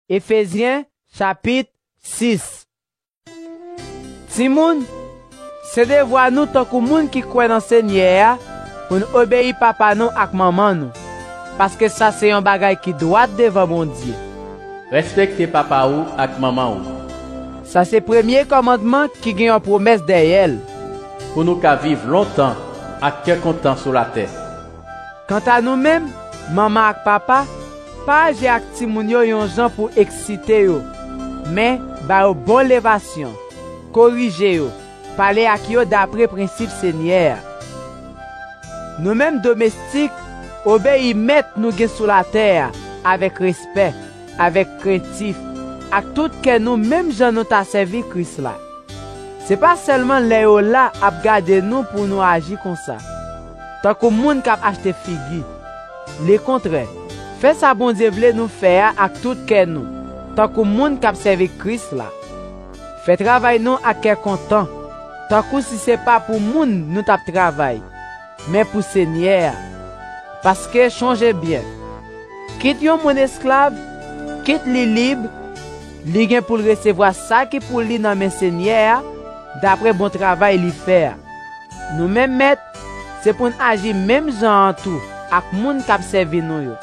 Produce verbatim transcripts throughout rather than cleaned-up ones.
Efezyen, chapit sis. Timoun, se devwa nou tankou moun ki kwè nan Senyè a pou n obeyi papa nou ak manman nou, paske sa se yon bagay ki dwat devan Bondye. Respekte papa ou ak manman ou. Sa se premye kòmandman ki gen yon pwomès dèyè l. Pou nou ka viv lontan ak kè kontan sou latè. Kanta nou menm, manman ak papa, pa aji ak timoun yo yon jan pou eksite yo, men ba yo bon levasyon, korije yo, pale ak yo dapre prensip Senyè a. Nou menm domestik, obeyi mèt nou gen sou latè a avèk respè, avèk krentif, ak tout kè nou menm jan nou ta sèvi Kris la. Se pa sèlman lè yo la ap gade nou pou nou aji konsa, tankou moun k ap achte figi. Lekontrè, fè sa Bondye vle nou fè a ak tout kè nou, tankou moun k ap sèvi Kris la. Fè travay nou ak kè kontan, tankou si se pa pou moun nou t ap travay, men pou Senyè a. Paske, chonje byen, kit yon moun esklav, kit li lib, li gen pou l resevwa sa ki pou li nan men Senyè a, dapre bon travay li fè a. Nou menm mèt, se pou n aji menm jan an tou ak moun k ap sèvi nou yo.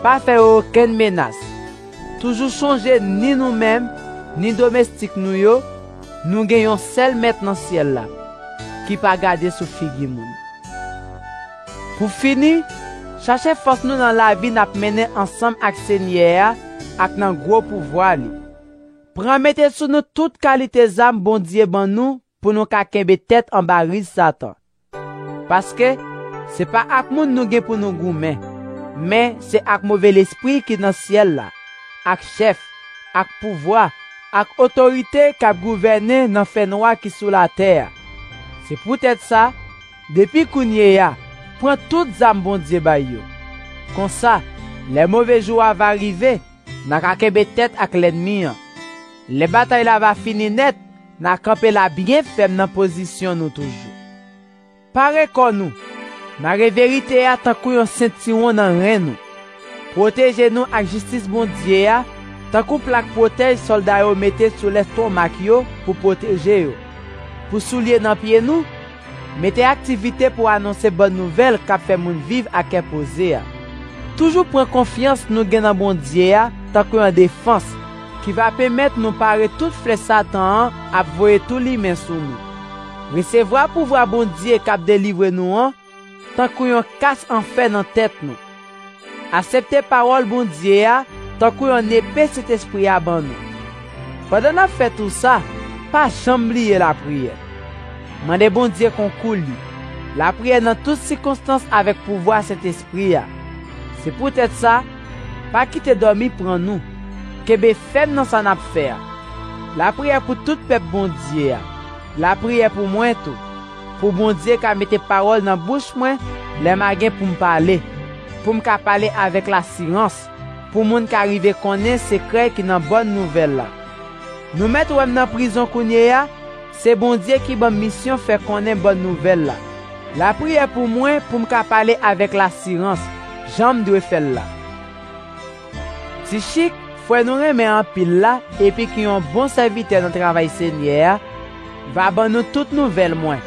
Pa fè yo okenn menas. Toujou chonje ni nou menm, ni domestik nou yo, nou gen yon sèl Mèt nan syèl la, ki pa gade sou figi moun. Pou fini, chache fòs nou nan lavi n ap mennen ansanm ak Senyè a ak nan gwo pouvwa li. Pran mete sou nou tout kalite zam Bondye ban nou pou nou ka kenbe tèt anba riz Satan. Paske, se pa ak moun nou gen pou nou goumen, men se ak move lespri ki nan syèl la, ak chèf, ak pouvwa, ak otorite k ap gouvène nan fènwa ki sou latè a. Se poutèt sa, depi kounye a, pran tout zam Bondye bay yo. Konsa, lè move jou a va rive, n a ka kenbe tèt ak lènmi an. Lè batay la va fini nèt, n a kanpe la byen fèm nan pozisyon nou toujou. Pare kò nou, mare verite a tankou yon sentiwon nan ren nou. Pwoteje nou ak jistis Bondye a, tankou plak pwotèj sòlda yo mete sou lestomak yo pou pwoteje yo. Pou soulye nan pye nou, mete aktivite pou anonse bòn nouvèl k ap fè moun viv ak kè poze a. Toujou pran konfyans nou gen nan Bondye a tankou yon defans ki va pèmèt nou pare tout flèch Satan an ap voye toulimen sou nou. Resevwa pouvwa Bondye k ap delivre nou an tankou yon kas an fè nan tèt nou. Aksepte pawòl Bondye a tankou yon nepe Sentespri a ban nou. Pandan n ap fè tou sa, pa janm bliye lapriyè. Mande Bondye konkou li. Lapriyè nan tout sikonstans avèk pouvwa Sentespri a. Se poutèt sa, pa kite dòmi pran nou. Kenbe fèm nan sa n ap fè a. Lapriyè pou tout pèp Bondye a. Lapriyè pou mwen tou, pou Bondye ka mete pawòl nan bouch mwen lè m a gen pou m pale, pou m ka pale avèk lasirans, pou moun ka rive konnen sekrè ki nan bòn nouvèl la. Nou mèt wè m nan prizon kounye a, se Bondye ki ban m misyon fè konnen bòn nouvèl la. Lapriyè pou mwen pou m ka pale avèk lasirans, jan m dwe fè l la. Tichik, frè nou renmen anpil la, epi ki yon bon sèvitè nan travay Senyè a, va ban nou tout nouvèl mwen,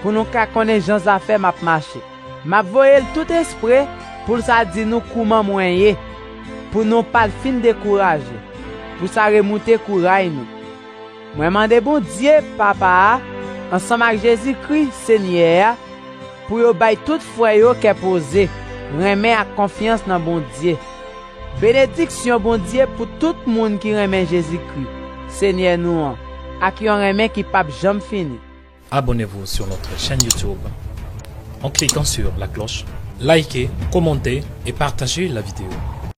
pou nou ka konnen jan zafè m ap mache. M ap voye l tout espre pou l sa di nou kouman mwen ye, pou nou pa t fin dekouraje, pou sa remoute kouray nou. Mwen mande Bondye, Papa a, ansanm ak Jezikri, Senyè a, pou yo bay tout frè yo kè poze, renmen ak konfyans nan Bondye. Benediksyon Bondye pou tout moun ki renmen Jezikri, Senyè nou an, ak yon renmen ki p ap janm fini. Abonnez-vous sur notre chaîne YouTube en cliquant sur la cloche. Likez, commentez et partagez la vidéo.